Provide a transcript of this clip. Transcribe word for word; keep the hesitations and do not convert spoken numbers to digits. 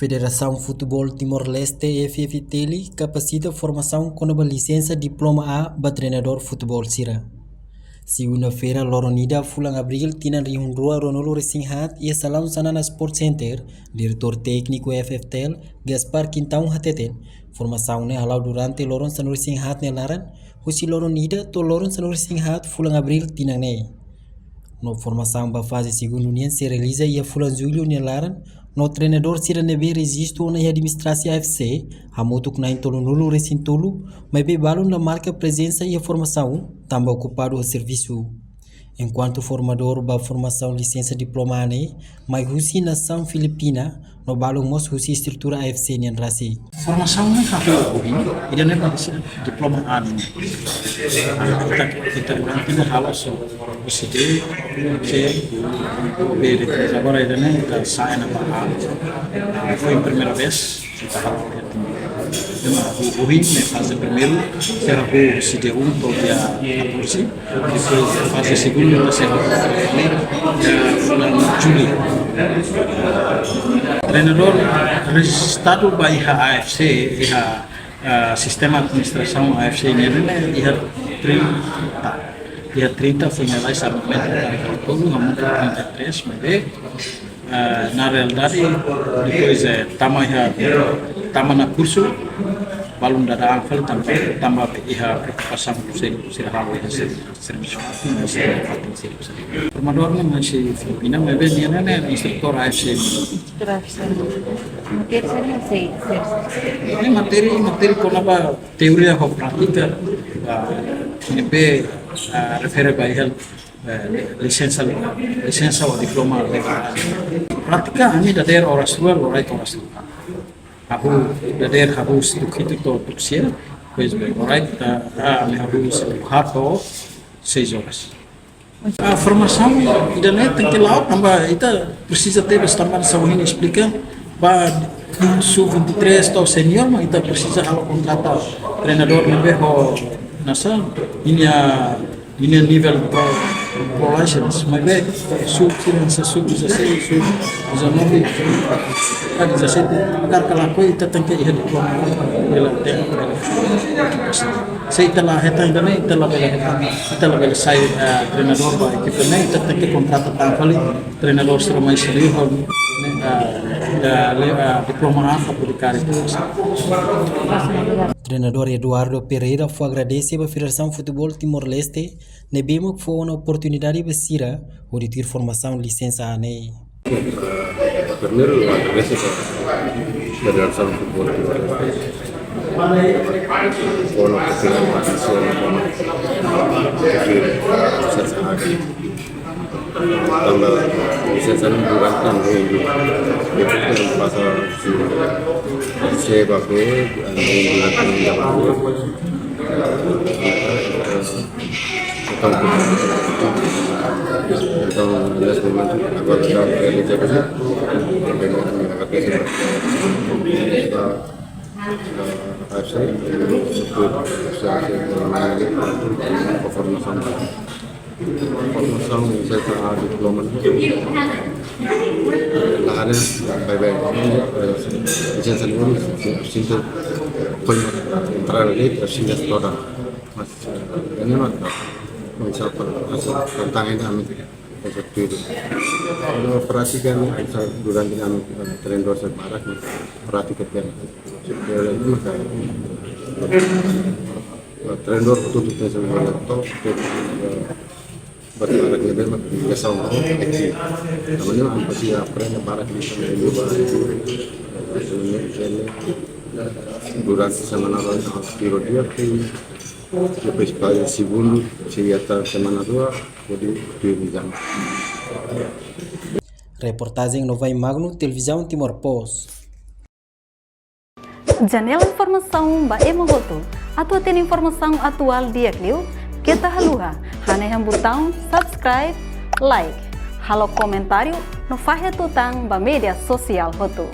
Federasaun Futeból Timor-Leste, F F T L, kapasita formasaun kona-ba lisensa diploma A ba treinadór futeból sira. Segunda-feira, loron ida, fulan Abríl, tinan rihun rua ruanulu-resin-haat, iha salaun Xanana Sport Center, Diretór Tékniku F F T L, Gaspar Quintão hateten, formasaun ne'e hala'o durante loron sanulu-resin-haat nia laran, husi loron ida to'o loron sanulu-resin-haat fulan Abríl tinan ne'e. No formasaun ba faze segundu nian sei realiza iha fulan Jullu nia laran, no treinadór sira ne'ebé rejistu ona iha administrasi A F C, hamutuk na'in-tolunulu-resin-tolu, maibé balun la marka prezensa iha formasaun, tanba okupadu ho servisu. Enkuantu formadór ba formasaun lisensa diploma A ne'e, mai husi nasaun Filipina, no balun mós husi estrutura A F C nian rasik. Formasaun ne'e hahú ohin, ida-ne'e ba lisensa diploma A ne'e. Ah, ita, ita durante ne'e halo so, husi D, C, B, D, agora ida-ne'e ita sa'e ona ba A. Ah, foin primeira vez, ita halo. Entaun, ohin ne'e faze primeiru, sira hahú husi dia um to'o dia catorze, depois faze segundu, ita sira hahú dia fulan Jullu. Treinadór rejistadu ba iha A F C, iha, ah, sistema administrasaun A F C nian ne'e iha trinta. Iha trinta, foin lalais armamentu trinta e três, maibé, ah, na realidade, depois, eh, tama iha, tama ona kursu, balun daudaun fali tanba, tanba iha preokupasaun husi, husi halo iha ser-, servisu, husi fatin servisu. Formadór ne'e mai husi Filipina, maibé nia ne'e instrutór A F C. Instrutór A F C. Matéria sira ne'e sei, sei. Ne'e matéria, matéria kona-ba teoria ho prátika, ah, ne'ebé, ah, refere ba iha, eh, lisensa, lisensa ou diploma legal. Prátika, ami dadeer oras rua, loraik oras rua. Hahú, dadeer hahú husi tuku hitu to'o tuku sia, depois loraik, ah, ah, ami hahú husi tuku haat to'o seis horas. Ah, formasaun ida-ne'e tenke la'o, tanba ita presiza tebes, tanba hanesan ohin esplika, ba sub vinte e três to'o senior, mak ita presiza halo kontrata treinadór ne'ebé ho hanesan, ninia, ninia nivel pro, pro license, maibé sub, hanesan sub dezasseis, sub dezanove, ka dezasete, agora kala ko ita tenke iha diploma, bele tenke, bele. Se ita la hetan ida-ne'e, ita labele hetan, ita labele sai, eh, treinadór ba ekipa ne'e, ita tenke kontrata tan fali treinadór sira mai sira ho, eh, eh, le-, eh, diploma A para poder kaer. Treinadór Eduardo Pereira fó agradese ba Federasaun Futeból Timor-Leste, ne'ebé mak fó ona oportunidade ba sira hodi tuir formasaun lisensa A ne'e. Primeiru, agradese ba Federasaun Futeból Timor-Leste. Fó ona oportunidade ba sira, ba sira, ba sira. Tanba lisensa ne'e durante ne'e, depois ne'e pasa husi C ba B, durante ne'e ba B. Entaun, entaun, nesse momento, agora está realizando, a, a, a, a formasaun. Formasaun lisensa A diploma. La ada, baibain. Lisensa ne'e, sinta, foin entrar ali, sinta toda. Mas, eh, ne'e mak, komeça a, a, a, tantangan ami, komeça tudo. Entaun, prátika ne'e, durante ami, eh, treinadór sira barak, prátika tiha ona. Treinadór hotu-hotu tenke ser top, tenke, eh, barak ne'ebé mak biasa orang eksi. Namanya hanesan aprende barak di sana, di luar itu. Durante semana lalu, tiro dia, depois ba segundu, se iha semana rua, hodi tuir izame. Reportajen Novai Magno, Televizaun Timor Post. Janela informasaun ba ema hotu. Atu hatene informasaun atuál di'ak liu, keta haluha hanehan butaun subscribe, like, halo komentáriu no fahe tutan ba média sosiál hotu.